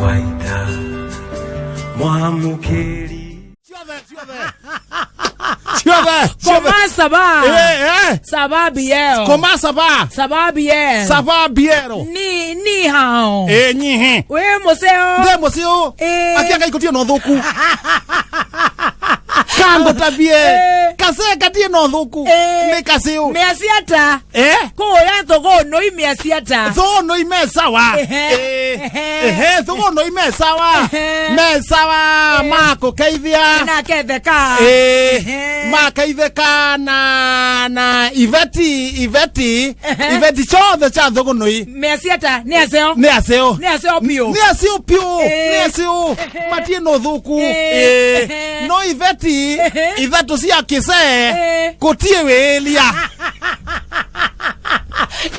Waita Mwamũkĩri. Ciothe, ciothe. Ciothe, ciothe. Comment ça va? Eh, eh. Ça va bien. Comment ça va? Ça va bien. Ça va biero. Ni ni hao. Eh, nyihe. We museo. Ndä må cio Eh. akä ngai kå na å thå ku kango tabie Eh. kase katie na å thå ku Eh. nä kacä Miasiata. Kuya thogono imiasiata. thono imesawa Ehe. Ehe. thogono imesawa Ehe. mesawa makå Na ketheka. Ehe. makaitheka na iveti iveti Ehe. iveti ciothe cia thogonoi Miasiata ni aseo. nä aceo Ni aseo bio. nä acio piå Eh. nä acio matie no thå Eh. Ehe. no iveti Ehe. ithatå cia kä cee Eh. kå tiä wä lia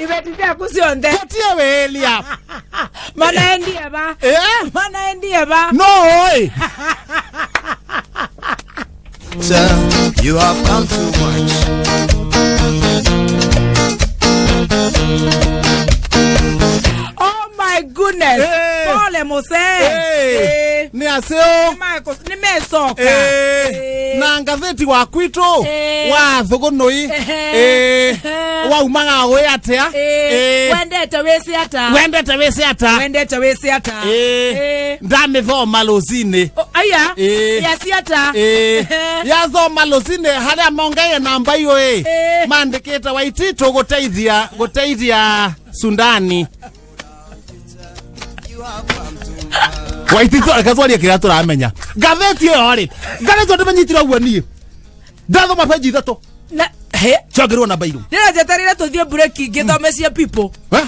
Ibeti ciaku cionthe. kå tiä wä lia Manaendie ba. Manaendie ba. no ä Sir, you have come too much. Oh my goodness. Eh. Pole muse. Eh. nä acio Nimecoka. Eh, na ngathĩti wa kwitũ Eh. wa thũgũnũi Ehe. Eh, waumaga wĩ atĩa Eh, Wendete wĩci ata. wendete wĩci ata Wendete wĩci ata. Eh, Eh. ndamĩthoma rũcinĩ Oh, aya. Eh. Yaci ata. Eh, Ehe. yathoma rũcinĩ harĩa mongeire namba iyo ĩ Eh. mandĩkĩte waititũ gũteithia gũteithia sundani waititũ reke twarie kĩrĩa tũramenya ngathĩti ĩyo rĩ ngathĩti ĩyo ndĩmenyitire ũguo niĩ ndathoma benji ithatũ Na he. ciongerwo namba irũ Ndĩrajeterire tũthiĩ break ngĩthome cia people. Eh.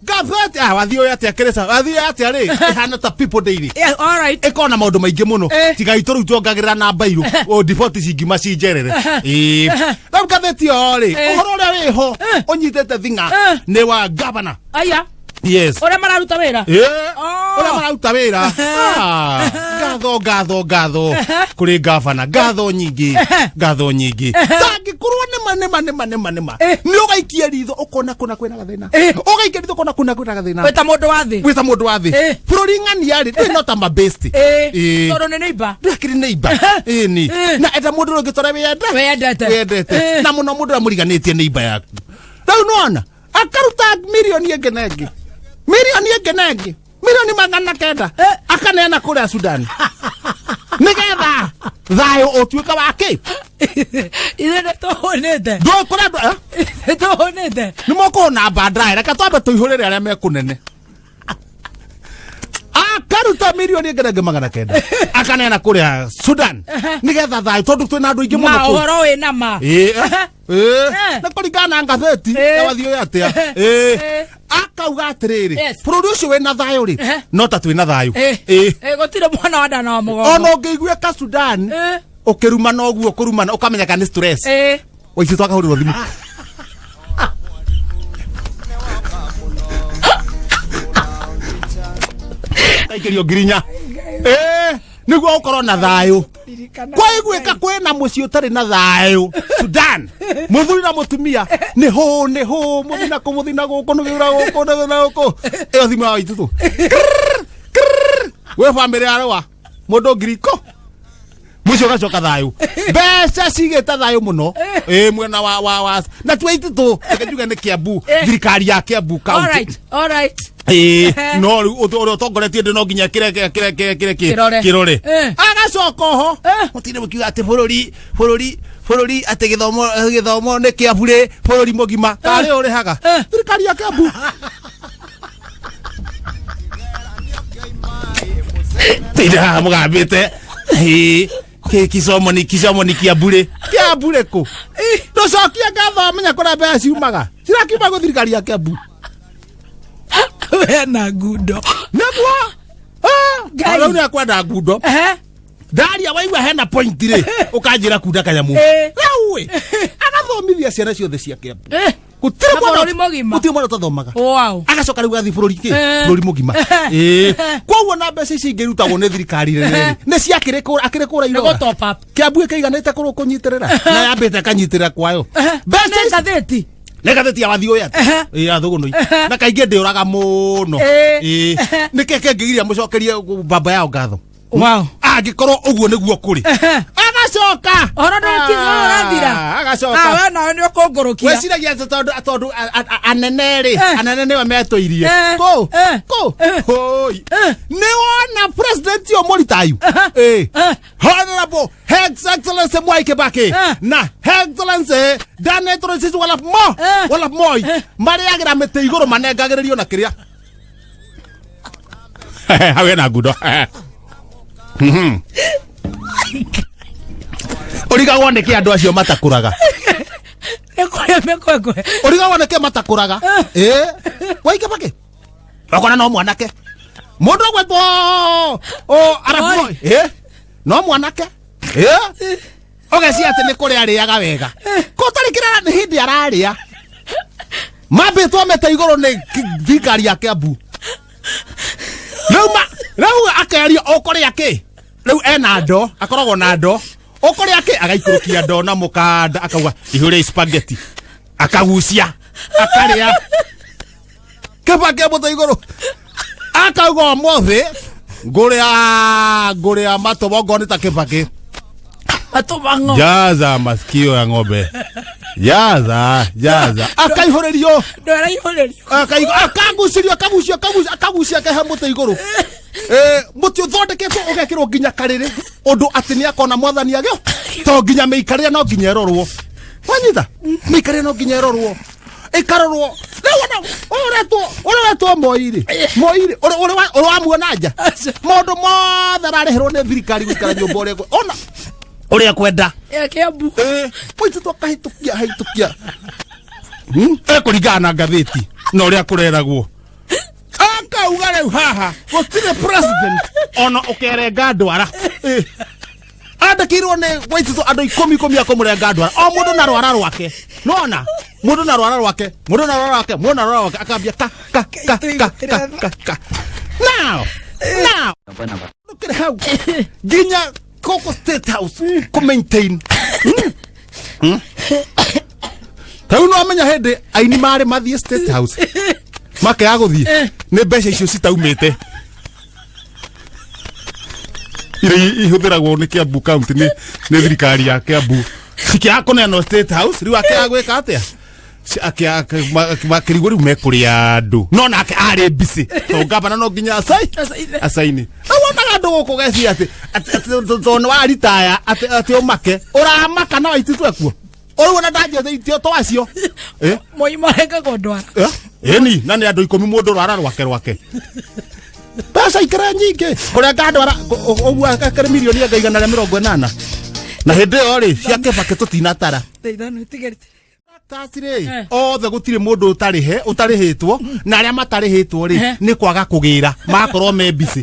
ngathĩti ah wathiĩ ũyũ atĩa kĩrĩca wathiĩ ũyũ atĩa rĩ ĩhana ta people daily Yeah, all right. ĩkorwo na maũndũ maingĩ mũno Eh. tiga itũ rĩu tuongagĩrĩra namba irũ o ndiboti cingiuma cinjerere ĩĩ rĩu ngathĩti ĩyo rĩ Eh. ũhoro ũrĩa wĩho Eh. ũnyitĩte thing'a Eh. nĩ wa gavana Aya. yes Ũrĩa mararuta wĩra. Ĩĩ. Oh. ũrĩa mararuta wĩra Ah, ngatho ngatho ngatho kũrĩ gavana ngatho nyingĩ ngatho nyingĩ tangĩkorwo nĩma nĩma nĩma nĩma nĩma Eh. nĩ ũgaikia ritho ũkona kũna kwĩna gathĩna Eh. ũgaikia ritho ũkona kũna kwĩna gathĩna Wĩta mũndũ wa thĩ. wĩta mũndũ wa thĩ Eh. bũrũri ng'ania rĩ ndũrĩ no ta mabesti Eh. Ĩĩ. Tondũ nĩ neighbor. ndakiri neighbor ĩni Eh. na eta mũndũ ũrĩa ũngĩtwara wĩyende Wĩyendete. wĩyendete Eh. na mũno mũndũ ũrĩa mũriganĩtie neighbor yaku rĩu nĩwona akaruta mirioni ĩngĩ na ĩngĩ mirioni ĩngĩ na ĩngĩ mirioni 900 Eh. akaneana kũrĩa Sudan nĩgetha thayũ ũtuĩke wa kĩ Ithuĩ nĩ tũhũnĩte. ndũĩ kũrĩa andũ eh? Nĩ tũhũnĩte. nĩ mokũhũna bandaĩ reke twambe tũihũrĩre arĩa mekũnene akaruta mirioni ĩngĩ na ĩngĩ 900 akaneana kũrĩa Sudan nĩgetha thayũ tondũ twĩna andũ aingĩ Ma mũno kũu. ũhoro wĩna ma. Ĩĩ, eh, ĩĩ, Eh. nĩ kũringana na ngathĩti Eh. wathiĩ ũyũ atĩa Eh. Ĩĩ. Eh. akauga atĩrĩrĩ Yes. bũrũri ũcio wĩna thayũ rĩ Eh. no ta twĩna thayũ Eh. Ĩĩ. Eh, gũtirĩ mwana wa nda na wa mũgongo. ona ũngĩiguĩka Sudan Eh. ũkĩrumana ũguo kũrumana ũkamenya kana nĩ stress Eh. waici twakahũrĩrwo thimũ aikĩrio ngirinya ĩĩ nĩguo ũkorwo na thayũ kwaiguĩka kwĩna mũciĩ ũtarĩ na thayũ sudan mũthuri na mũtumia nĩ hũ nĩ hũ mũthi na kũ mũthi na gũkũ nĩgĩura gũkũ nĩgĩura na gũkũ ĩyo thimũ ya waititũ gwĩ bamĩrĩ ya rũa mũndũ ngiriko mũcio ũgacoka thayũ mbeca cigĩte thayũ mũno ĩ mwena wa wa wa na tu waititũ reke njuge nĩ Kiambu Eh. thirikari ya Kiambu All county right. All right. ĩĩ no rĩu ũrĩa ũtongoretie ndĩ no nginya kĩre kĩre kĩre kĩre kĩre Kĩrore. kĩrore Eh. agacoka oho Eh. mũtinde mũkiuga atĩ bũrũri bũrũri bũrũri atĩ gĩthomo gĩthomo nĩ kĩa burĩ bũrũri mũgima karĩ ũrĩhaga Eh. thirikari ya Kiambu tinde haha mũgambĩte ĩĩ kĩ kisomo ni kisomo ni kĩa burĩ kĩa burĩ kũ ndũcokie ngatho amenya kũrĩa mbeca ciumaga cirakiuma gwĩ thirikari ya Kiambu We na ngundo. nĩguo Ngai. rĩu nĩ akwenda ngundo Ehe. ndaria waigua hena point rĩ ũkanjĩra kunda kanyamũ Eh. rĩu ĩ agathomithia ciana ciothe cia Kiambu Eh. gũtirĩ Na mwana bũrũri mũgima. gũtirĩ mwana ũtathomaga Wow. agacoka rĩu agathiĩ bũrũri kĩ Eh. bũrũri mũgima Eh. ĩĩ koguo na mbeca ici ingĩrutagwo nĩ thirikari rĩ nĩ ciakĩrĩ akĩrĩ kũra Nĩ irora gũ top up. Kiambu ĩkĩiganĩte kũrũ kũnyitĩrĩra na yambĩte ĩkanyitĩrĩra kwayo Nĩ mbeca ici ngathĩti. Nĩ ngathĩti ya Wathioya Ehe. ya Thũgũnũi na kaingĩ ndĩũraga mũno. Ĩĩ. Ĩĩ. Nĩkĩ kĩngĩgiria mũcokerie baba yao ngatho Wow. Angĩkorwo ũguo nĩguo kũrĩ? Ehe. Agacoka Ũhoro ndũrathira. Ah, agacoka. Ah, we nawe nĩ ũkũngũrũkia. Weciragia atĩ tondũ anene rĩ, Eh. anene nĩwe metũirie Eh. kũ Eh. kũ Eh. hũi. Eh. Nĩ wona president ũyũ mũritayu. Eh. Eh. Honorable His Excellency Mwai Kibaki Eh. na His Excellency Daniel Toroitich arap Mo Eh. arap Moi marĩagĩra mĩtĩ igũrũ manengagĩrĩrio na kĩrĩa hau hena ngundo. Ũrigagwo nĩkĩ andũ acio matakũraga? Nĩ kũrĩa mĩkwekwe. Ũrigagwo nĩkĩ matakũraga? Ĩ Mwai Kibaki okona no mwanake mũndũ ũgwetwo o arap Moi. Moi. Ĩ no mwanake ĩ ũgecia atĩ nĩ kũrĩa arĩaga wega ko tarĩ kĩrara nĩ hĩndĩ ararĩa mambĩtwo mĩtĩ igũrũ nĩ thirikari ya Kiambu. Rĩu akerio ũkũrĩa kĩ rĩu ena ndo akoragwo na ndo ũkũrĩa kĩ agaikũrũkia ndo na mũkanda akauga ihũrĩi spaghetti akagucia akarĩa. Kĩbaki mũtĩ igũrũ akauga ũmũthĩ ngũrĩa matũ nĩ ta Kĩbaki. Matũ ma ng'ombe. Jaza masikio ya ng'ombe, jaza jaza akaihũrĩrio. Ndwaraihũrĩrio. Akagucĩrio akagucio akagucio akagucia akahe mũtĩ igũrũ. Mũtĩ ũthondeketwo ũgekĩrwo nginya karĩrĩ ũndũ atĩ nĩ akona mwathani agĩo to nginya mĩikarĩre no nginya ĩrorwo wanyita mĩikarĩre no nginya ĩrorwo ĩkarorwo. Rĩu ona ũyũ ũrĩa ũretwo Moi rĩ, Moi rĩ, ũrĩa wamuona nja Aca. maũndũ mothe ararĩhĩrwo nĩ thirikari gũikara nyũmba ũrĩa ona ũrĩa kwenda. Ya Kiambu. Mũitũ akahĩtũkia hĩtũkia ekũringana na ngathĩti na ũrĩa kũreragwo akauga rĩu haha gũtirĩ president ona ũkerenga ndwara. Andĩkĩirwo nĩ Waititũ andũ ikũmi ikũmi a kũmũrenga ndwara o mũndũ na rwara rwake nona mũndũ na rwara rwake mũndũ na rwara rwake mũndũ na rwara rwake akambia ka ka ka ka ka ka ka now now ndũkĩrĩ hau nginya gũkũ State House kũ maintain. Rĩu no amenya hĩndĩ aini marĩ mathiĩ State House makeaga gũthiĩ nĩ mbeca icio citaumĩte iria ihũthĩragwo nĩ Kiambu County nĩ thirikari ya Kiambu cikĩaga kũneanwo State House. Rĩu akĩaga gwĩka atĩa? Makĩrigwo rĩu mekũrĩa andũ no nake arĩ busy to ngavana no nginya acai Acaine. acaini. Rĩu wonaga andũ gũkũ gecia atĩ tondũ nĩ waritaya atĩ ũmake ũramaka na Waititu ekuo ũrĩu ona ndanjĩte to acio. Eh? Moi marengagwo ndwara. Eh? Ĩni na nĩ andũ 10 mũndũ rwara rwake rwake mbeca ikĩrĩ nyingĩ kũrenga ndwara ũguo akĩrĩ mirioni anga 180 na hĩndĩ ĩyo rĩ cia Kĩbakĩ tũtinatara. Thaa 5 itigarĩte. Tax rĩ Eh. othe gũtirĩ mũndũ ũtarĩhe ũtarĩhĩtwo na arĩa matarĩhĩtwo rĩ Eh. nĩ kwaga kũgĩra makorwo me busy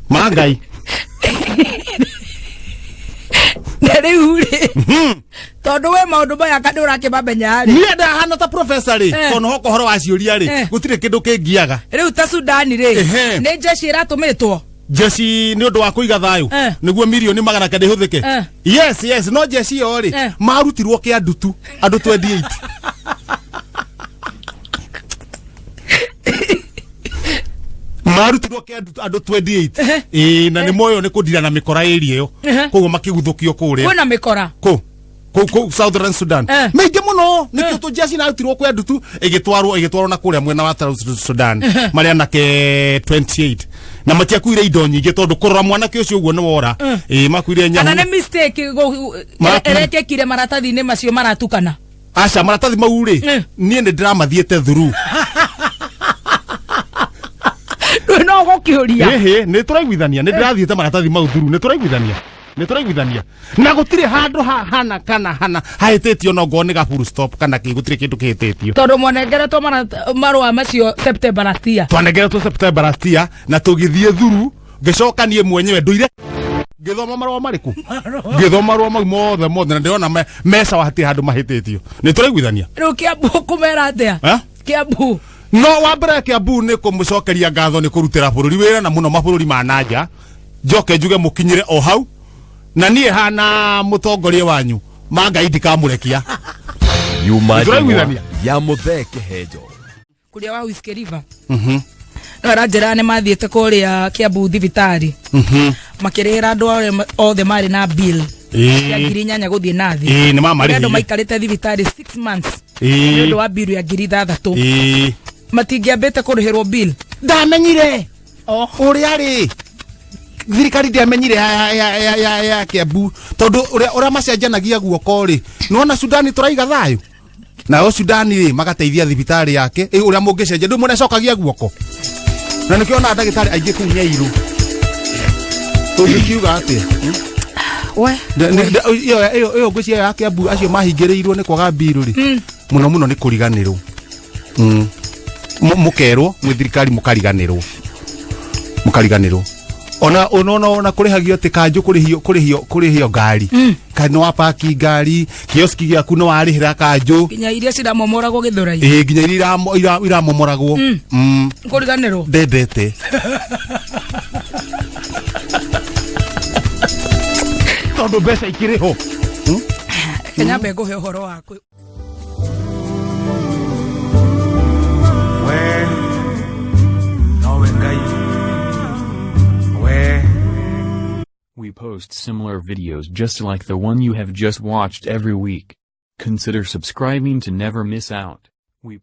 ma Ngai. Na rĩu rĩ tondũ we maũndũ maya kana ũrakĩmamenya rĩ Niĩ ndahana ta professor rĩ Eh. tondũ hoka ũhoro wa ciũria rĩ Eh. gũtirĩ kĩndũ kĩngiaga. Rĩu ta Sudani rĩ Ehe. nĩ jeshi ĩratũmĩtwo. Jeshi nĩ ũndũ wa kũiga thayũ Eh. nĩguo mirioni 900 ihũthĩke. Eh. Yes, no jeshi ĩyo rĩ Eh. marutirwo kĩa ndutu andũ 28 marutirwo kĩa ndutu andũ 28 ĩĩ na nĩ moyo nĩ kũndira na mĩkora ĩria ĩyo. Ehe. Koguo makĩguthũkio kũrĩa. Kwĩna mĩkora. Kũ Southern Sudan. Eh. Mĩingĩ mũno nĩkĩo tũjeshi narutirwo kwĩ ndutu ĩgĩtwarwo na kũrĩa mwena wa South Sudan marĩa anake 28 na matiakuire indo nyingĩ tondũ kũrora mwanake ũcio ũguo nĩ wora ĩĩ makuire Kana nyahu. nĩ mistake ĩrekĩkire maratathi-inĩ macio maratukana. Aca maratathi mau rĩ Eh. niĩ nĩ ndĩramathiĩte through. Ndũĩ no gũkĩũria. Ĩhĩ nĩ tũraiguithania nĩ ndĩrathiĩte maratathi mau through nĩ tũraiguithania na gũtirĩ handũ hana kana hana hahĩtĩtio no ngorwo nĩ ga full stop kana kĩ gũtirĩ kĩndũ kĩhĩtĩtio. Tondũ mwanengeretwo marũa macio September last year. Twanengeretwo September last year na tũgĩthiĩ thuru ngĩcoka niĩ mwenyewe ndũire ngĩthoma marũa marĩkũ ngĩthoma marũa mau mothe mothe na ndĩrona meca wa hatirĩ handũ mahĩtĩtio nĩ tũraiguithania. Rĩu Kiambu kũmera atĩa? Eh? Kiambu. No wa mbere Kiambu nĩ kũmũcokeria ngatho nĩ kũrutĩra bũrũri wĩra na mũno mabũrũri ma nanja njoke njuge mũkinyĩre o hau. Na niĩ hana mũtongoria wanyu ma Ngai ndikamũrekia. Yuma njemwa Nĩtũraiguithania? ya Muthee Kĩhenjo. Kuria wa Whiskey River no aranjĩra nĩ mathiĩte kũrĩa Kiambu thibitarĩ makĩrĩhĩra andũ arĩa othe marĩ na bill ya 8,000 gũthiĩ na thĩ. Ĩĩ, nĩ Kũrĩ andũ mamarĩhire. maikarĩte thibitarĩ 6 months nĩ ũndũ wa bill ya 6,000. Matingĩambĩte kũrĩhĩrwo bill. Ndamenyire ũrĩa rĩ thirikari ndiamenyire ya Kiambu tondũ ũrĩa macenjanagia guoko rĩ, nĩwona Sudani tũraiga thayũ nao Sudani rĩ magateithia thibitarĩ yake ũrĩa mũngĩcenjia ndũ mũnecokagia guoko na nĩkĩo ona ndagĩtarĩ aingĩ kũu Nyairu tũngĩkiuga atĩa? We. Ĩyo ngwĩciria ya Kiambu acio mahingĩrĩirwo nĩ kwaga mbiru rĩ, mũno mũno nĩ kũriganĩrwo. Mũkerwo mwĩ thirikari mũkariganĩrwo ona kũrĩhagio atĩ kanjũ kũrĩhio ngari kana nĩ wapaki ngari kioski gĩaku nĩ warĩhĩra kanjũ. Nginya iria ciramomoragwo Gĩthũrai. Ĩĩ, nginya iria iramomoragwo. Kũriganĩrwo. Ndendete tondũ mbeca ikĩrĩ ho. Kenya mbe ngũhe ũhoro waku. We nowe Ngai we. We post similar videos just like the one you have just watched every week. Consider subscribing to never miss out. We